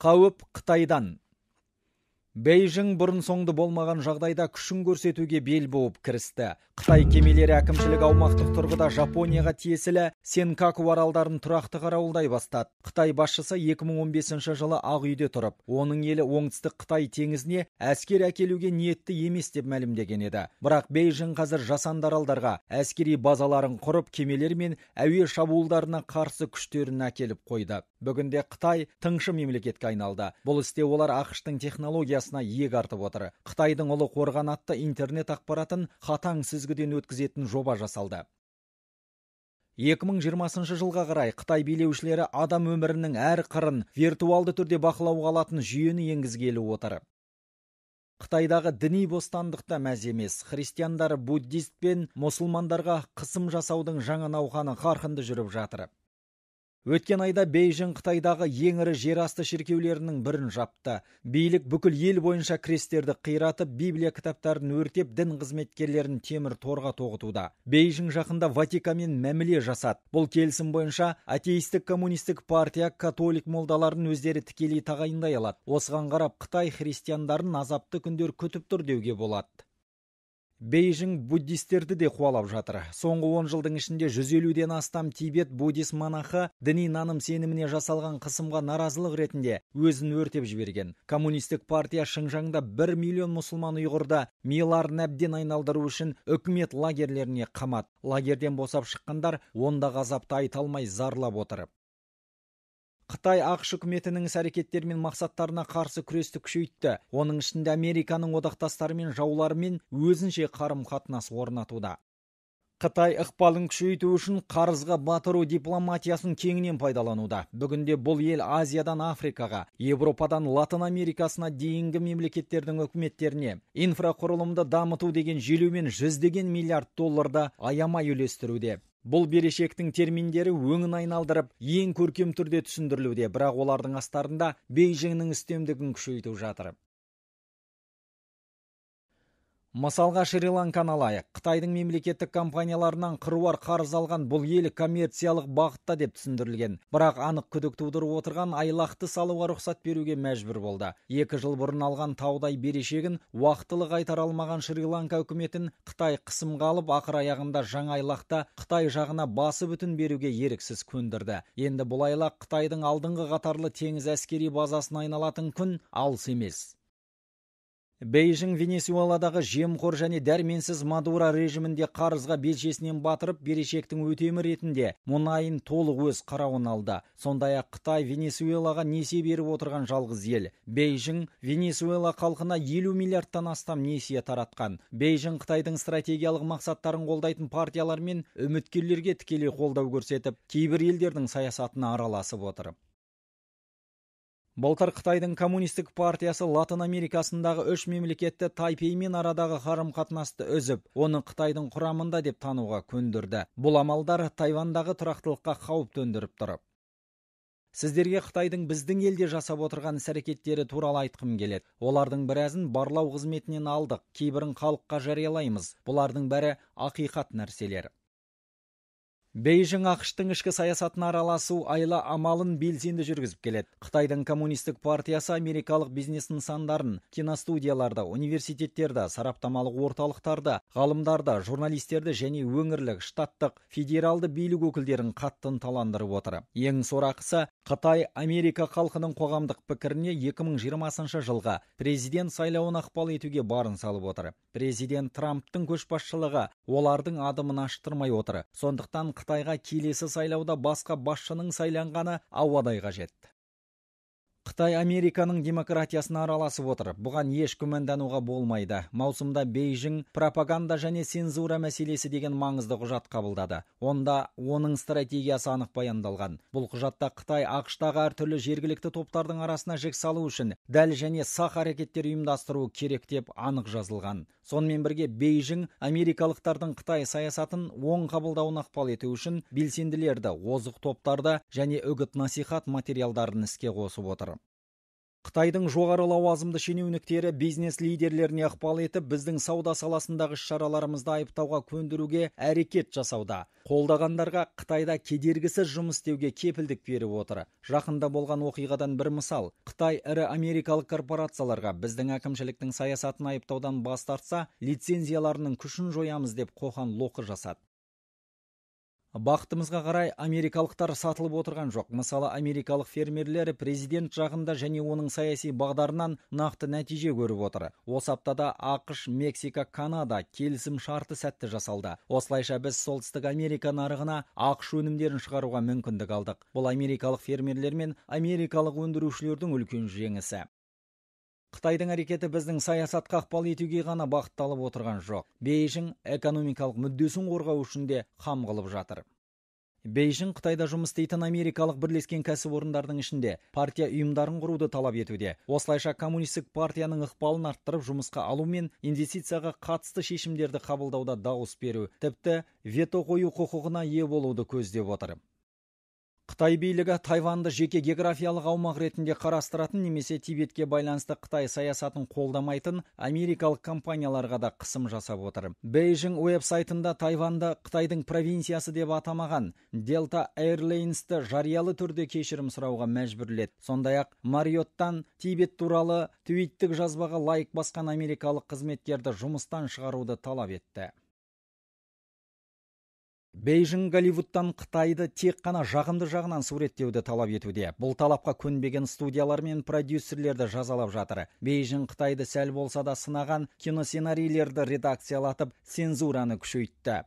Қауіп Қытайдан. Бейжің бұрын соңды болмаған жағдайда күшін көрсетуге бел буып кірісті. Қытай кемелері әкімшілік аумақтық тұрғыда Жапонияға тиесілі Сенкаку аралдарын тұрақты қарауылдай бастады. Қытай басшысы 2015 жылы Ақ үйде тұрып, оның елі оңтүстік Қытай теңізіне әскер әкелуге ниетті емес деп мәлімдеген еді. Бірақ Бейжің қазір жасанды аралдарға әскери базаларын құрып, кемелер мен әуе шабуылдарына қарсы күштерін әкеліп қойды. Бүгінде Қытай тыңшы мемлекетке айналды. Бұл істе олар АҚШ-тың технологиясына иек артып отыр. Қытайдың ұлы қорған атты интернет ақпаратын қатаң сүзгіден өткізетін жоба жасалды. 2020 жылға қарай Қытай билеушілері адам өмірінің әр қырын виртуалды түрде бақылауға алатын жүйені енгізгелі отыр. Қытайдағы діни бостандықта мәз емес. Христиандар, буддист пен мұсылмандарға қысым жасаудың жаңа науқаны қарқынды жүріп жатыр. Өткен айда Бейжің Қытайдағы ең ірі жерасты шіркеулерінің бірін жапты. Билік бүкіл ел бойынша крестерді қиратып, Библия кітаптарын өртеп, дін қызметкерлерін темір торға тоғытуда. Бейжің жақында Ватиканмен мәміле жасады. Бұл келісім бойынша атеистік коммунистік партия католик молдаларын өздері тікелей тағайындай алады. Осыған қарап Қытай христиандарын азапты күндер күтіп тұр деуге болады. Бейжің буддистерді де қуалап жатыр. Соңғы 10 жылдың ішінде 150-ден астам Тибет буддист монахы діни наным сеніміне жасалған қысымға наразылық ретінде өзін өртеп жіберген. Коммунистік партия Шыңжаңда 1 миллион мұсылман ұйғырды миларын әбден айналдыру үшін үкімет лагерлеріне қамады. Лагерден босап шыққандар ондағы азапты айта алмай зарлап отыр. Қытай АҚШ үкіметінің іс-әрекеттері мен мақсаттарына қарсы күресті күшейтті. Оның ішінде Американың одақтастары мен жауларымен өзінше қарым-қатынас орнатуда. Қытай ықпалын күшейту үшін қарызға батыру дипломатиясын кеңінен пайдалануда. Бүгінде бұл ел Азиядан Африкаға, Европадан Латын Америкасына дейінгі мемлекеттердің үкіметтеріне инфрақұрылымды дамыту деген желеумен жүздеген миллиард долларды аямай үлестіруде. Бұл берешектің терминдері өңін айналдырып, ең көркем түрде түсіндірілуде, бірақ олардың астарында Бейжіңнің үстемдігін күшейту жатыр. Мысалға Шри-Ланканы алайық. Қытайдың мемлекеттік компанияларынан қыруар қарыз алған бұл ел коммерциялық бағытта деп түсіндірілген. Бірақ анық күдік тудырып отырған айлақты салуға рұқсат беруге мәжбүр болды. 2 жыл бұрын алған таудай берешегін уақтылы қайтара алмаған Шри-Ланка үкіметін Қытай қысымға алып, ақыр аяғында жаңа айлақта Қытай жағына басы бүтін беруге еріксіз көндірді. Енді бұл айлақ Қытайдың алдыңғы қатарлы теңіз әскери базасына айналатын күн алыс емес. Бейжің Венесуэладағы жемқор және дәрменсіз Мадуро режимінде қарызға белшесінен батырып, берешектің өтемі ретінде мұнайын толық өз қарауына алды. Сондай-ақ Қытай Венесуэлаға несие беріп отырған жалғыз ел. Бейжің Венесуэла халқына 50 миллиардтан астам несие таратқан. Бейжің Қытайдың стратегиялық мақсаттарын қолдайтын партиялар мен үміткерлерге тікелей қолдау көрсетіп, кейбір елдердің саясатына араласып отыр. Былтыр Қытайдың коммунистік партиясы Латын Америкасындағы 3 мемлекетті Тайпеймен арадағы қарым-қатынасты үзіп, оны Қытайдың құрамында деп тануға көндірді. Бұл амалдар Тайвандағы тұрақтылыққа қауіп төндіріп тұр. Сіздерге Қытайдың біздің елде жасап отырған іс-әрекеттері туралы айтқым келеді. Олардың біразын барлау қызметінен алдық, кейбірін халыққа жариялаймыз. Бұлардың бәрі ақиқат нәрселер. Бейжің АҚШ-тың ішкі саясатына араласу айла амалын белсенді жүргізіп келеді. Қытайдың коммунистік партиясы америкалық бизнес нысандарын, киностудияларды, университеттерді, сараптамалық орталықтарды, ғалымдарды, журналистерді және өңірлік, штаттық, федералды билік өкілдерін қатты ынталандырып отыр. Ең сорақысы, Қытай Америка халқының қоғамдық пікіріне 2020 жылғы президент сайлауына ықпал етуге барын салып отыр. Президент Трамптың көшбасшылығы олардың адымын аштырмай отыр. Сондықтан Қытайға келесі сайлауда басқа басшының сайланғаны ауадай қажет. Қытай Американың демократиясына араласып отыр. Бұған еш күмәндануға болмайды. Маусымда Бейжің пропаганда және цензура мәселесі деген маңызды құжат қабылдады. Онда оның стратегиясы анық баяндалған. Бұл құжатта Қытай АҚШ-тағы әртүрлі жергілікті топтардың арасына жік салу үшін дәл және сақ әрекеттер ұйымдастыру керек деп анық жазылған. Сонымен бірге Бейжің америкалықтардың Қытай саясатын оң қабылдауына ықпал ету үшін белсенділерді, озық топтарды және үгіт-насихат материалдарын іске қосып отыр. Қытайдың жоғары лауазымды шенеуніктері бизнес лидерлеріне ықпал етіп, біздің сауда саласындағы іс-шараларымызды айыптауға көндіруге әрекет жасауда. Қолдағандарға Қытайда кедергісіз жұмыс істеуге кепілдік беріп отыр. Жақында болған оқиғадан бір мысал. Қытай ірі америкалық корпорацияларға біздің әкімшіліктің саясатын айыптаудан бас тартса, лицензияларының күшін жоямыз деп қоқан-лоқы жасады. Бақытымызға қарай, америкалықтар сатылып отырған жоқ. Мысалы, америкалық фермерлер президент жағында және оның саяси бағдарынан нақты нәтиже көріп отыр. Осы аптада АҚШ, Мексика, Канада келісім шарты сәтті жасалды. Осылайша біз Солтүстік Америка нарығына АҚШ өнімдерін шығаруға мүмкіндік алдық. Бұл америкалық фермерлер мен америкалық өндірушілердің үлкен жеңісі. Қытайдың әрекеті біздің саясатқа ықпал етуге ғана бағытталып отырған жоқ. Бейжің экономикалық мүддесін қорғау үшін де қам қылып жатыр. Бейжің Қытайда жұмыс істейтін америкалық бірлескен кәсіпорындардың ішінде партия ұйымдарын құруды талап етуде. Осылайша коммунистік партияның ықпалын арттырып, жұмысқа алу мен инвестицияға қатысты шешімдерді қабылдауда дауыс беру, тіпті вето қою құқығына ие болуды көздеп отыр. Қытай билігі Тайваньды жеке географиялық аумақ ретінде қарастыратын немесе Тибетке байланысты Қытай саясатын қолдамайтын америкалық компанияларға да қысым жасап отыр. Бейжің веб-сайтында Тайваньды Қытайдың провинциясы деп атамаған Delta Airlines'ті жариялы түрде кешірім сұрауға мәжбүрледі. Сондай-ақ Marriott'тан Тибет туралы твиттік жазбаға лайк басқан америкалық қызметкерді жұмыстан шығаруды талап етті. Бейжің Голливудтан Қытайды тек қана жағымды жағынан суреттеуді талап етуде. Бұл талапқа көнбеген студиялар мен продюсерлерді жазалап жатыр. Бейжің Қытайды сәл болса да сынаған киносценарийлерді редакциялатып, цензураны күшейтті.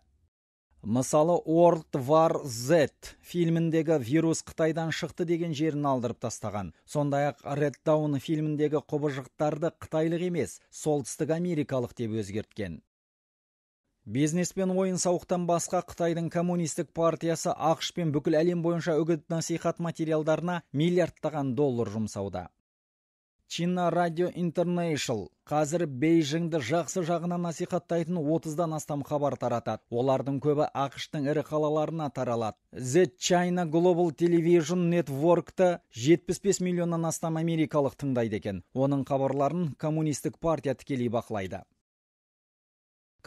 Мысалы, World War Z фильміндегі вирус Қытайдан шықты деген жерін алдырып тастаған. Сондай-ақ Red Dawn фильміндегі құбыжықтарды қытайлық емес, солтүстік америкалық деп өзгерткен. Бизнес пен ойын сауықтан басқа Қытайдың коммунистік партиясы АҚШ пен бүкіл әлем бойынша үгіт насихат материалдарына миллиардтаған доллар жұмсауда. China Radio International қазір Бейжіңді жақсы жағынан насихаттайтын 30-дан астам хабар таратады. Олардың көбі АҚШ-тың ірі қалаларына таралады. The China Global Television Network-ты 75 миллионнан астам америкалық тыңдайды екен. Оның хабарларын коммунистік партия тікелей бақылайды.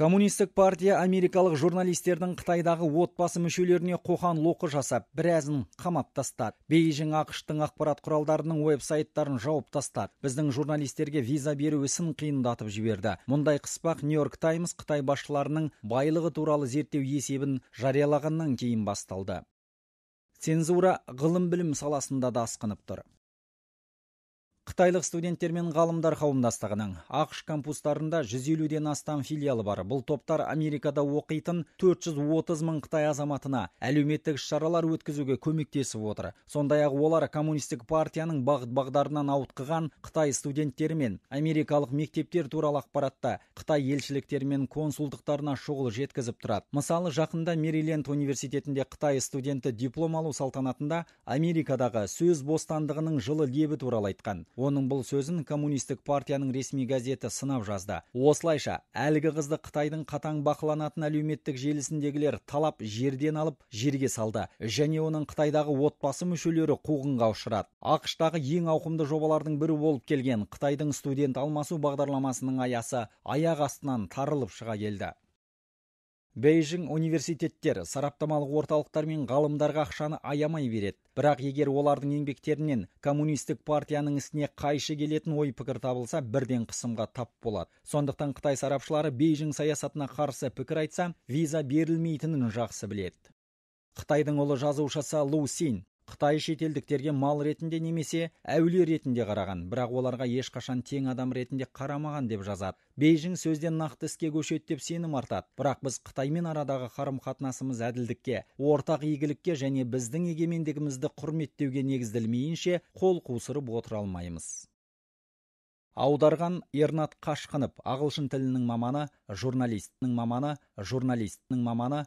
Коммунистік партия америкалық журналистердің Қытайдағы отбасы мүшелеріне қоқан-лоқы жасап, біразын қамап тастады. Бейжің АҚШ-тың ақпарат құралдарының веб-сайттарын жауып тастады. Біздің журналистерге виза беру ісін қиындатып жіберді. Мұндай қыспақ Нью-Йорк Таймс Қытай басшыларының байлығы туралы зерттеу есебін жариялағаннан кейін басталды. Цензура ғылым-білім саласында да асқынып тұр. Қытайлық студенттер мен ғалымдар қауымдастығының АҚШ кампустарында 150-ден астам филиалы бар. Бұл топтар Америкада оқитын 430 мың Қытай азаматына әлеуметтік іс-шаралар өткізуге көмектесіп отыр. Сондай-ақ олар коммунистік партияның бағыт-бағдарынан ауытқыған Қытай студенттері мен америкалық мектептер туралы ақпаратты Қытай елшіліктері мен консулдықтарына шұғыл жеткізіп тұрады. Мысалы, жақында Мэриленд университетінде Қытай студенті диплом алу салтанатында Америкадағы сөз бостандығының жылы лебі туралы айтқан. Оның бұл сөзін коммунистік партияның ресми газеті сынап жазды. Осылайша, әлгі қызды Қытайдың қатаң бақыланатын әлеуметтік желісіндегілер талап жерден алып, жерге салды. Және оның Қытайдағы отбасы мүшелері қуғынға ұшырады. АҚШ-тағы ең ауқымды жобалардың бірі болып келген Қытайдың студент алмасу бағдарламасының аясы аяқ астынан тарылып шыға келді. Бейжің университеттер, сараптамалық орталықтар мен ғалымдарға ақшаны аямай береді. Бірақ егер олардың еңбектерінен коммунистік партияның ісіне қайшы келетін ой-пікір табылса, бірден қысымға тап болады. Сондықтан Қытай сарапшылары Бейжің саясатына қарсы пікір айтса, виза берілмейтінін жақсы біледі. Қытайдың ұлы жазушысы Лу Син Қытай шетелдіктерге мал ретінде немесе әулие ретінде қараған, бірақ оларға ешқашан тең адам ретінде қарамаған деп жазады. Бейжің сөзден нақты іске көшеді деп сенім артады. Бірақ біз Қытаймен арадағы қарым-қатынасымыз әділдікке, ортақ игілікке және біздің егемендігімізді құрметтеуге негізделмейінше қол қусырып отыра алмаймыз. Аударған Ернат Қашқынов, ағылшын тілінің маманы, журналистінің маманы, журналистінің маманы.